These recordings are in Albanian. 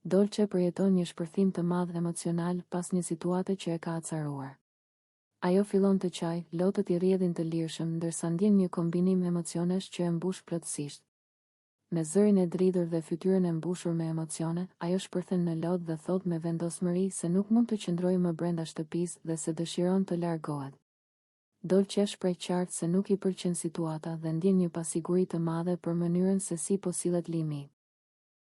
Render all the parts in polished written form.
Dolce përjeton një shpërthim të madh emocional pas një situate që e ka acaruar. Ajo fillon të qajë, lotët i rrjedhin të lirshëm ndërsa ndjen një kombinim emocionesh që e mbush plotësisht. Me zërin e dridhur dhe fytyrën e mbushur me emocione, ajo shpërthen në lot dhe thotë me vendosmëri se nuk mund të qëndrojë më brenda shtëpisë dhe se dëshiron të largohet. Dolçja shpreh qartë se nuk i pëlqen situata dhe ndjen një pasiguri të madhe për mënyrën se si po sillet Limi.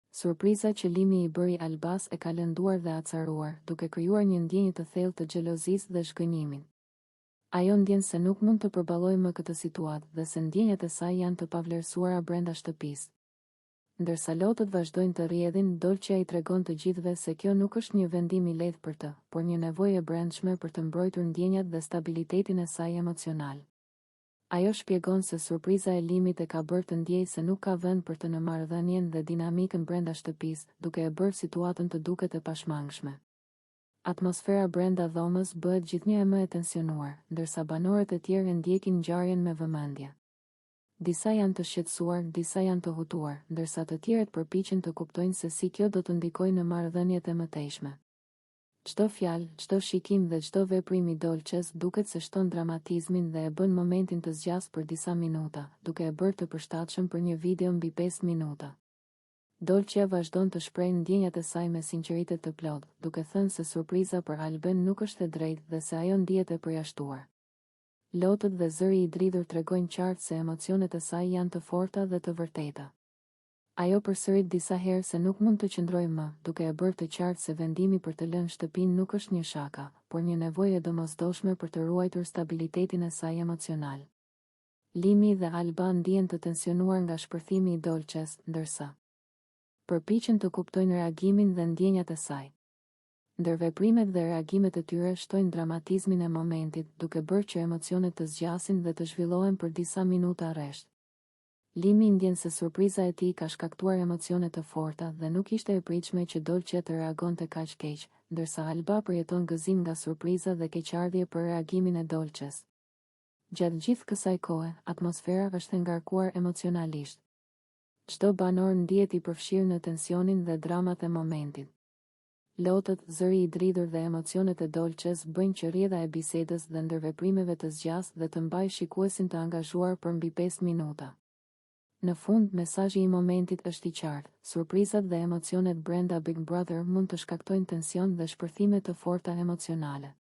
Surpriza që Limi i bëri Albas e ka lënduar dhe acaruar, duke krijuar një ndjenjë të thellë të xhelozisë dhe zhgënjimit. Ajo ndjen se nuk mund të përballojë më këtë situatë dhe se ndjenjat e saj janë të pavlerësuara brenda shtëpisë. Ndërsa lotët vazhdojnë të rrjedhin, Dolçja i tregon të gjithëve se kjo nuk është një vendim i lehtë për të, por një nevojë e brendshme për të mbrojtur ndjenjat dhe stabilitetin e saj emocional. Ajo shpjegon se surpriza e Limit e ka bërë të ndjejë se nuk ka vend për të në marrëdhënien dhe dinamikën brenda shtëpisë, duke e bërë situatën të duket e pashmangshme. Atmosfera brenda dhomës bëhet gjithnjë e më e tensionuar, ndërsa banorët e tjerë e ndjekin ngjarjen me vëmendje. Disa janë të shqetësuar, disa janë të hutuar, ndërsa të tjerët përpiqen të kuptojnë se si kjo do të ndikojë në marrëdhëniet e mëtejshme. Çdo fjalë, çdo shikim dhe çdo veprim i Dolçes duket se shton dramatizmin dhe e bën momentin të zgjasë për disa minuta, duke e bërë të përshtatshëm për një video mbi pesë minuta. Dolçja vazhdon të shprehë ndjenjat e saj me sinqeritet të plotë, duke thënë se surpriza për Alben nuk është e drejtë dhe se ajo ndihet e përjashtuar. Lotët dhe zëri i dridhur tregojnë qartë se emocionet e saj janë të forta dhe të vërteta. Ajo përsërit disa herë se nuk mund të qëndrojë më, duke e bërë të qartë se vendimi për të lënë shtëpinë nuk është një shaka, por një nevojë e domosdoshme për të ruajtur stabilitetin e saj emocional. Limi dhe Alba ndihen të tensionuar nga shpërthimi i Dolçes, ndërsa përpiqen të kuptojnë reagimin dhe ndjenjat e saj. Ndërveprimet dhe reagimet e tyre shtojnë dramatizmin e momentit, duke bërë që emocionet të zgjasin dhe të zhvillohen për disa minuta rresht. Limi ndjen se surpriza e tij ka shkaktuar emocione të forta dhe nuk ishte e pritshme që Dolçja të reagonte kaq keq, ndërsa Alba përjeton gëzim nga surpriza dhe keqardhje për reagimin e Dolçes. Gjatë gjithë kësaj kohe, atmosfera është e ngarkuar emocionalisht. Çdo banor ndihet i përfshirë në tensionin dhe dramat e momentit. Lotët, zëri i dridhur dhe emocionet e Dolçes bëjnë që rrjedha e bisedës dhe ndërveprimeve të zgjasë dhe të mbajë shikuesin të angazhuar për mbi pesë minuta. Në fund, mesazhi i momentit është i qartë, surprizat dhe emocionet brenda Big Brother mund të shkaktojnë tension dhe shpërthime të forta emocionale.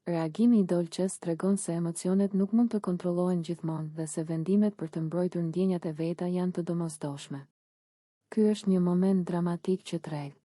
Reagimi i Dolçes tregon se emocionet nuk mund të kontrollohen gjithmonë dhe se vendimet për të mbrojtur ndjenjat e veta janë të domosdoshme. Ky është një moment dramatik që treg.